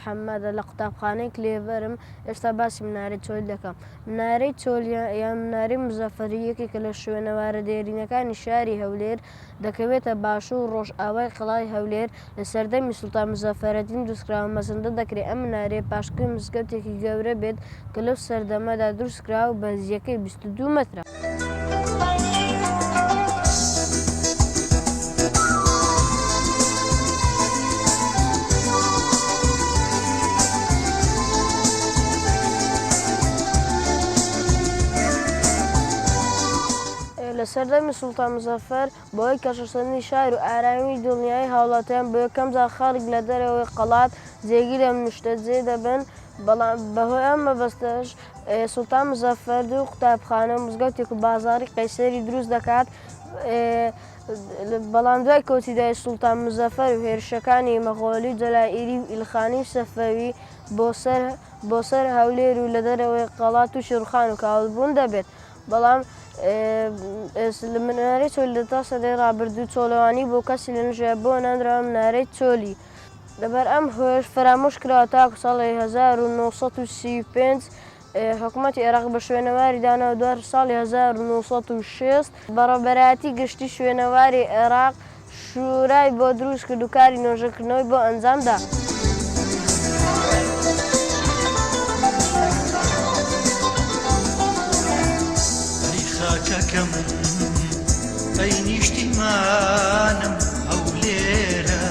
محەممەدە لە قوتابخانەی کلێڤەرم، ئێستا باسی منارەی چۆلی دەکەم. منارەی چۆل یان منارەی مزەفەری یەکێکە لە شوێنەوارە دێرینەکانی شاری هەولێر، دەکەوێتە باشوور ڕۆژئاوای قەڵای هەولێر، لە سەردەمی سوڵتان مزەفەرەدین دروستکراوە، مەزەندە دەکرێت ئەم منارەیە پاشکۆی مزگەوتێکی گەورە بێت کە لەو سەردەمەدا دروستکراوە و بەرزییەکەی 22 مەترە. لە سەردەمی سوڵتان مزەفەر بەهۆی گەشەسەندنی شار و ئارامی و دڵنیایی هاوڵاتیان بۆ یەکەم جار خەڵک لە دەرەوەی قەڵات جێگیر دەبن نیشتەجێ دەبن، بەڵام بەهۆی ئەم مەبەستەش سوڵتان مزەفەر دوو قوتابخانە و مزگەوتێک و بازاڕی قەیسەری دروست دەکات، بەڵام دوای کۆچی دوای سوڵتان مزەفەر و هێرشەکانی مەغۆلی و جەلائیری و ئیلخانی و سەفەوی بۆ سەر بۆ سەر هەولێر و لە دەرەوەی قەڵا تووشی ڕوخان و کاولبوون دەبێت. بەڵام منارەی چۆلی لە تا سەدەی ڕابردوو چۆڵەوانی بۆ کەسی لە نژای بۆ نانراوە منارەی چۆلی. لەبەر ئەم هۆیەش فەرامۆش کراوە تاکو ساڵی 1935 حکومەتی عێراق بە شوێنەواری دانا و دواتر ساڵی 1960 بەڕێوەبەرایەتی گشتی شوێنەواری عێراق شورای بۆ دروست کرد و کاری نۆژەنکردنەوەی بۆ ئەنجام دا. ئەی خاکەکەم ئەی نیشتیمانم هەولێرە.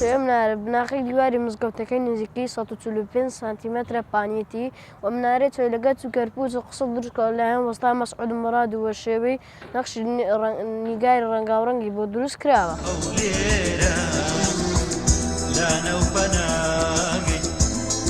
سێیەم منارە، بناغەی دیواری مزگەوتەکەی نزیکەی 145 سانتیمەترە پانیەتی و منارەی چۆلەگەچ و کەرپوچ و قسڵ دروستکراوە لەلایەن وەستا مەسعود موراد و شێوەی نەخشی نیگاری ڕەنگاوڕەنگی بۆ دروست کراوە. هەولێرە لانە و پەناگەی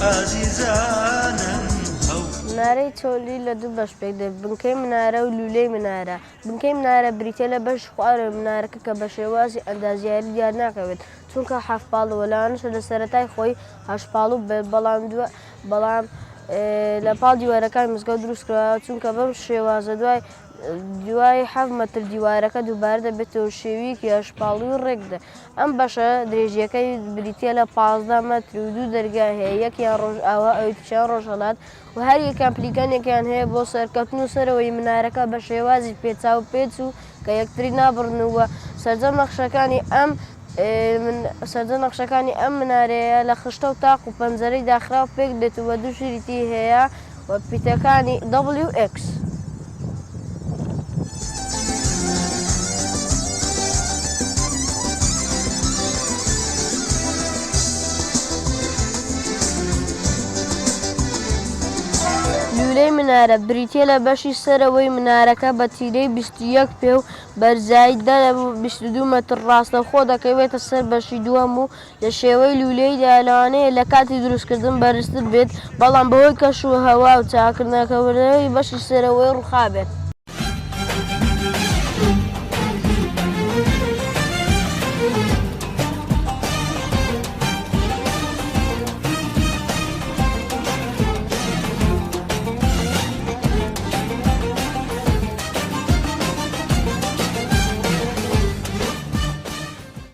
ئازیزانم هەو. منارەی چۆلی لە دوو بەش پێک دێت، بنکەی منارە و لوولەی منارە. بنکەی منارە بریتیە لە بەشی خوارەوەی منارەکە کە بە شێوازی ئەندازیاری دیار ناکەوێت، چونکە حەفتپاڵووە، لەوانەشە لە سەرەتای خۆی هەشتپاڵوو بێت، بەڵام بەڵام لە پاڵ دیوارەکانی مزگەوت دروست کراوە، چونکە بەم شێوازە دوای دوای حەفت مەتر دیوارەکە دووبارە دەبێتەوە شێویەکی هەشتپاڵووی ڕێک دە. ئەم بەشە درێژییەکەی بریتییە لە 15 مەتر و دوو دەرگای هەیە، یەکیان ڕۆژئاوا ئەوی تریان ڕۆژهەڵات و هەر یەکیان پلیکانێکیان هەیە بۆ سەرکەوتن و سەرەوەی منارەکە بە شێوازی پێچاوپێچ و کە یەکتری نابڕن و سەرجەم نەخشەکانی ئەم سەرجەم نەخشەکانی ئەم منارەیە لە خشتە و تاق و پەنجەرەی داخراو پێک دێت و دوو شریتی هەیە و پیتەکانی WX. لوولەی منارە بریتییە لە بەشی سەرەوەی منارەکە بە تیرەی 21 پێ و بەرزایی دە 22 مەتر ڕاستەوخۆ دەکەوێتە سەر بەشی دووەم و لە شێوەی لوولەیدا لەوانەیە لە کاتی دروستکردن بەرزتر بێت، بەڵام بەهۆی کەش و هەوا و چاککردنەکەوەی بەشی سەرەوەی ڕووخابێت.